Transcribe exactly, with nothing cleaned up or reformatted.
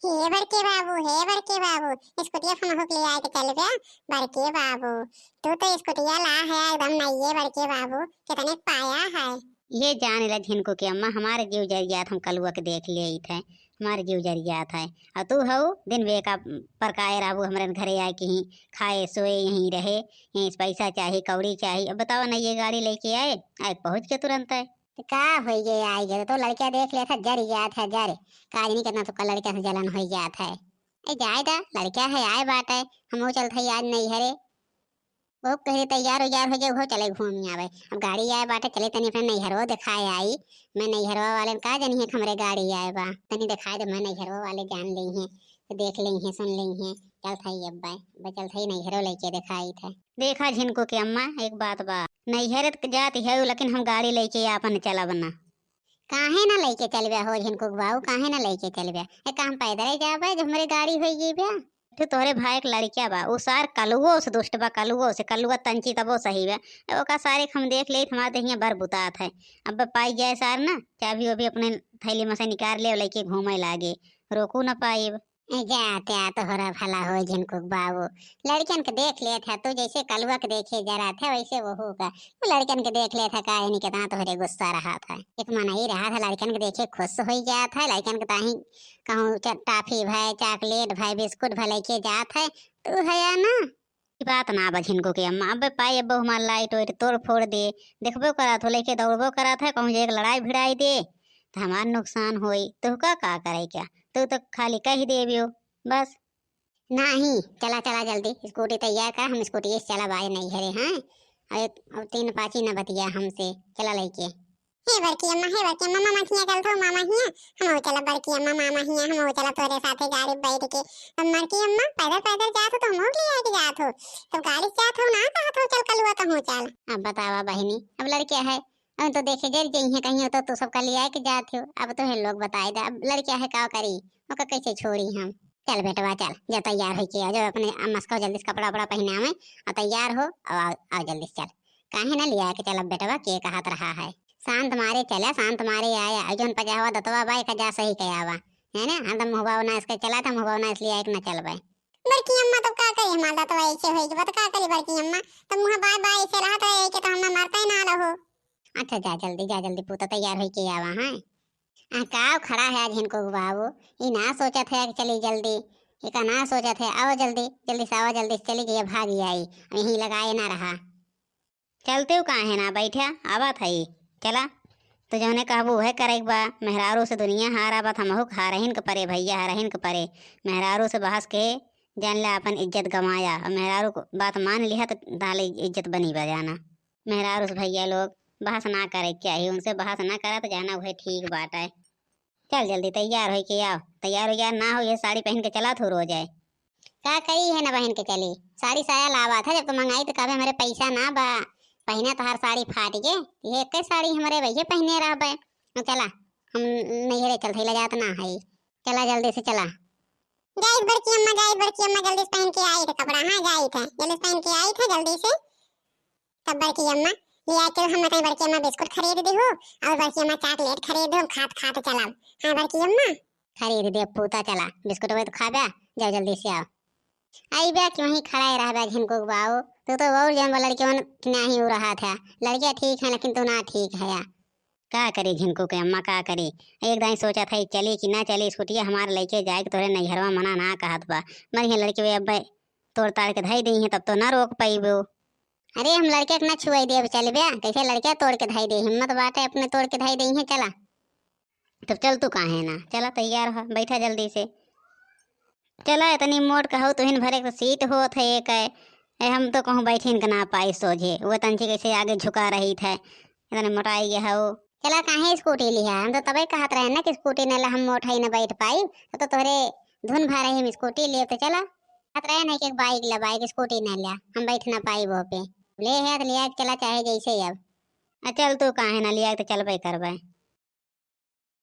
हे बड़के बाबू, हे बड़के बाबू, स्कूटिया हमहू के ले आए के चलबे। बड़के बाबू, तू तो स्कूटिया ला है एकदम नइये बड़के बाबू, कितने पाया है। ये जान ले झिनकू के अम्मा, हमारे जीव जरियात हम कलुआ के देख ले थे, हमारे जीव जरियात है। और तू हऊ दिन बेका परकाए रहबू हमरे घरे आए के ही खाए सोए यहीं रहे, यहीं से पैसा चाही, कौड़ी चाही। अब बताओ ना, ये गाड़ी लेके आए, आए पहुँच के तुरंत है। तो का होई गे, आई गे तो लड़का देख लेत है, जर जात है, जर। का जानी कितना तुका लड़का से जलन होई जात है। ए जाए दा, लड़का है आए बाटे, हमहू चलत है आज नैहरे। वो कहे तैयार उयार हो जाए, वो चले घूम आवे। अब गाड़ी आए बाटे, चले तनी अपने नैहरवा दिखाए आई। मैं नैहरवा वाले का जानी है कि हमरे गाड़ी आए बा, तनी दिखाए दे, मैं नैहरवा वाले जान लेइहैं, तो देख लेइहैं, सुन लेइहैं। चलत है अब बाय, अब चलत है नैहरवा लेके दिखाई थे। देखा झिनकू के अम्मा, एक बात बा, नैहर त जात है, लेकिन हम गाड़ी लेके आपन चलब ना। काहे ना लेके चलबे हो झिनकू के बाबू, काहे ना लेके चलबे? ए, का हम पैदल ही जाबे जो हमरे गाड़ी होई गई बे? तो तोहरे भाई के लड़किया बा, उ सार कलुओ से दुष्ट बा, कलुओ से, कलुआ तंची तबो सही बा। ए, ओका सारे के हम देख लेत, हमार देहिया बर बुतात है। अब पाई जाए सार ना, चाबी ओबी अपने थैली में से निकाल ले, लेके घूमे लागे, रोकू ना पाइब। ए, जा, त्या तोहरा भला हो झिनकू के बाबू। लड़कन के देख लेत है, तू जैसे कलुआ के देखे जरा थे, वैसे वहू का। वो लड़कन के देख लेत है, का यानी कितना तोहरे गुस्सा रहा था। एक मनई रहा था, लड़कन के देखे खुश होई जात है, लड़कन के ताही कहूँ च-, टाफी भय, चॉकलेट भय, बिस्कुट भय लेके जात है, तू है या ना? ई बात ना बा झिनकू के अम्मा, अबे पाई अब्बो हमार लाइट वाइट तोड़ फोड़ दे, देखबो करत हो, लेके दौड़बो करत है, कहूँ जे एक लड़ाई भिड़ाई दे, तो हमार नुकसान होई, तोहका का करे क्या? तू तो खाली कह देबियो, बस। नाही, चला, चला जल्दी, स्कूटी तैयार कर, हम स्कूटी से चला बाज नहीं घरे, हाँ? और एक, और तीन पाँची न बतिया हमसे, चला लेके। हे बड़की अम्मा, हे बड़की अम्मा, मामा हियाँ चलत हो, मामा हियाँ, हमहू चला बड़की अम्मा, मामा हियाँ, हमहू चला तोरे साथे गाड़ी बैठ के। अब बड़की अम्मा, पैदल, पैदल जात हो तो हमहू के ले आके जात हो, तब गाड़ी से जात हो ना, कहत हो चल कलुआ कहूँ चल। अब बतावा बहिनी, अब लड़किया है, अब तो देखे जर जइहे कहीं तो तू सबका ले आके जात हो, अब तो है लोग बताए दे, अब लड़किया है का करी, ओका कैसे छोड़ी हम। चल बेटवा चल, जा तैयार होके आ, जो अपने अम्मा से कहो जल्दी से कपड़ा वपड़ा पहनावे और तैयार हो, और आओ, आओ जल्दी से चल। काहे ना लिया के चलब बेटवा, के कहत रहा है। शांत मारे चला, शांत मारे आया, और जौन पजावा दतवा बा, एका जा सही कयावा, है ना? हरदम मुहबा ना इसके चला था, मुहबा ना इसलिए एक ना चलबे। बड़की अम्मा तब का करी, हमार दतवा ऐसे होई के बा, तो का करी बड़की अम्मा, तब मुँह बाय बाय ऐसे रहत रहे के तो हमें मरते ना रहो। अच्छा जा जल्दी, जा जल्दी पूता तैयार होके आवा, हाँ। आ, का खड़ा है आज इनको बाबू? ई ना सोचत है कि चली जल्दी, एका ना सोचत है, आओ जल्दी, जल्दी से आओ, जल्दी से चली गई, भाग आई, अब यहीं लगाए ना रहा। चलते हो काहे ना, बैठा, आवत है, चला। तो जौने कहबू उहे करे के बा, मेहरारू से दुनिया हारा बा, हमहू के हारहिन के परे भैया, हारहिन के परे। मेहरारू से बहस के जान ले अपन इज्जत गमाया, और मेहरारू को बात मान लिहा तो ताले इज्जत बनी बा जाना। मेहरारू से भैया लोग बहस ना करे के चाही, उनसे बहस ना करा तो जाना उहे ठीक बाटे। चल जल्दी तैयार होई के आओ, तैयार हो यार ना हो, ये साड़ी पहन के चला थो रोज है। का करी है ना पहन के चली, साड़ी साया लावा था जब तो मंगाई तो कबे हमरे पैसा ना बा, पहने तोहार साड़ी फाट के, ये एक साड़ी हमरे भैया पहने रहबे। चला हम नैहरे चलते ला जात ना है, चला जल्दी से चला। जाइत बड़की अम्मा, जाइत बड़की अम्मा, जल्दी से पहन के आइत कपड़ा, हाँ जाइत है, जल्दी से पहन के आइत है जल्दी से। तब बड़की अम्मा लिया के हम कहीं बड़की अम्मा बिस्कुट खरीद दिहु और बड़की अम्मा चॉकलेट खरीद दिहु, खात खात चलब। हाँ बड़की अम्मा। खरीद दे पूता, चला बिस्कुट वो तो खाबे, जाओ जल्दी से आओ। आई बे कि वहीं खड़ा ही रहबे झिनकू के बाऊ, तू तो और जन लड़के मन के नाही हो रहा था। लड़के ठीक है लेकिन तू ना ठीक है। का करी झिनकू के अम्मा, का करी? एक दाई सोचत है चली कि ना चली, स्कूटिया हमार लेके जाए के तोरे नैहरवा मना ना कहत बा। मरिहे लड़के वे अब्बे तोड़ ताड़ के धई देइहे, तब तो ना रोक पाइबो। अरे हम लड़के के ना छुआई देब, चलबे कैसे लड़के तोड़ के धई दे, हिम्मत बाटे अपने तोड़ के धई देइहे, चला। तब चल तू काहे ना, चला तैयार हो, बैठा जल्दी से। चला, इतनी मोट कहू तुहिन भरे के सीट होत है एक है। ए, हम तो कहूँ बैठिन के ना पाई सोझे, वो तंची कैसे आगे झुका रही थे, इतने मोटाई गए हो। चला काहे स्कूटी लिहा, हम तो तबे कहत रहे ना कि स्कूटी न ला हम मोट है न बैठ पाई, तो, तो तोहरे धुन भा रही हम स्कूटी लिए तो चला। कहत रहे ना कि एक बाइक ला, बाइक स्कूटी न ला, हम बैठ ना पाई वो पे। ले है तो लिया के चला चाहे जैसे ही अब। आ चल तू काहे ना लिया के तो चलबे करबे।